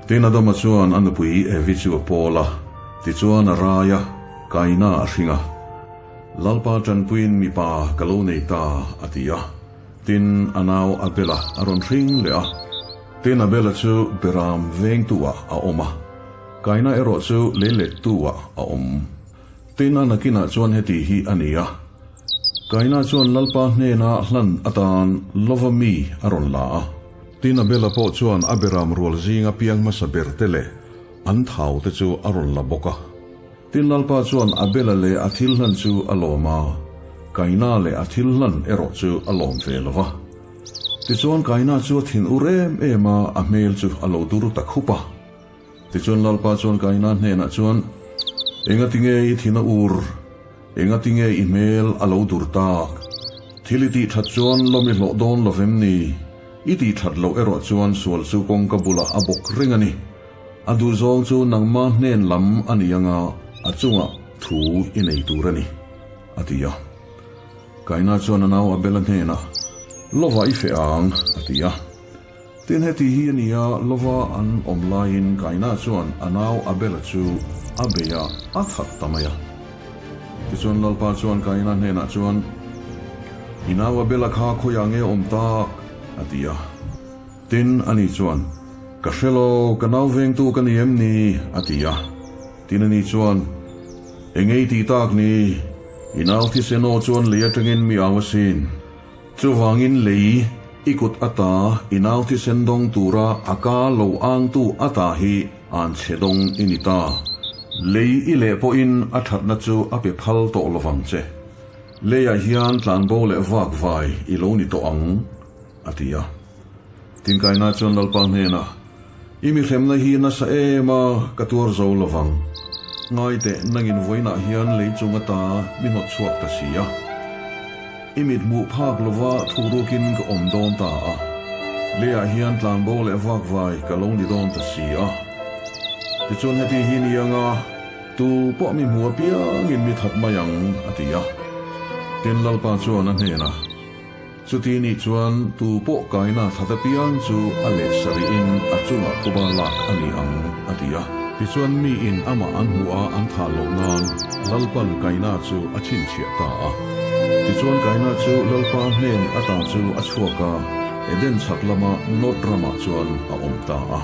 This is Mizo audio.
Tin Adama chuan a nupui Evi chu a pawl a, tichuan a rai a, Kaina a hring a. Lalpa tanpuiin mipa ka lo nei ta, a ti a. Tin, a nau Abela a rawn hring leh a. Tin, Abela chu Beram vengtu-ah a awm a, Kaina erawh chu leilettu-ah a awm. Tin, a nakinah chuan heti hi a ni a, Kaina chuan Lalpa hnena hlan atan lova mi a rawn la a. Tin, Abela pawh chuan a Beram rual zinga piang hmasa ber te leh an thau te chu a rawn la bawk a. Tin, Lalpa chuan Abela leh a thil hlan chu a lawm a, Kaina leh a thil hlan erawh chu a lawm ve lo va. Tichuan, Kaina chu a thin ur em em a, a hmel chu a lo dur ta khup a. Tichuan, Lalpa chuan Kaina hnenah chuan, Engatinge i thin a ur? Engatinge i hmel a lo dur tak? Thil i tih that chuan lawm i hlawh dawn lo vem ni? I tih that loh erawh chuan sual chu kawngka bulah a bawk reng a ni. A duhzawng chu nangma hnen lam a ni anga a chungah thu i nei tur a ni, a ti a. Kaina chuan a nau Abela hnenah, Lova i feh ang, a ti a. Tin heti hi a ni a, lova an awm laiin Kaina chuan a nau Abela chu a bei a, a that ta mai a. Tichuan Lalpa chuan Kaina hnenah chuan, I nau Abela kha khawiah nge awm tak? a ti a. Tin, ani chuan, Ka hre lo, ka nau vengtu ka ni em ni? a ti a. Tin, ani chuan, Eng ei tih tak ni? I nau thisen aw chuan lei atangin mi au asin. Chuvangin lei, i kut ata i nau thisen dawng tura a ka lo angtu ata hi an chhe dawng i ni ta. Lei i leh pawhin a thatna chu a pe phal tawh lovang che. Leiah hian tlanbo leh vak vai i lo ni tawh ang. A ti a. Tinkaina chuan Lalpa hnenah, I mi hremna hi nasa em a, ka tuar zo lo vang. Ngai teh, nangin vawiinah hian lei chung ata mi hnawt chhuak ta si a. I mit hmuh phak lova thurukin ka awm dawn ta a, leiah hian tlanbo leh vakvai ka lo ni dawn ta si a. Tichuan heti hi ni anga tu pawh mi hmu apiangin mi that mai ang, a ti a. Tin, Lalpa chuan a hnenah, Chuti nih chuan tu pawh kaina that apiang chu a leh sarihin a chungah phuba lak a ni ang, a ti a. Tichuan miin amah an hmuh a an thah loh nan Lalpan kaina chu a chhinchhiah ta a. Tichuan kaina chu Lalpa hnen ata chu a chhuak a, Eden chhak lama Nod ramah chuan a awm ta a.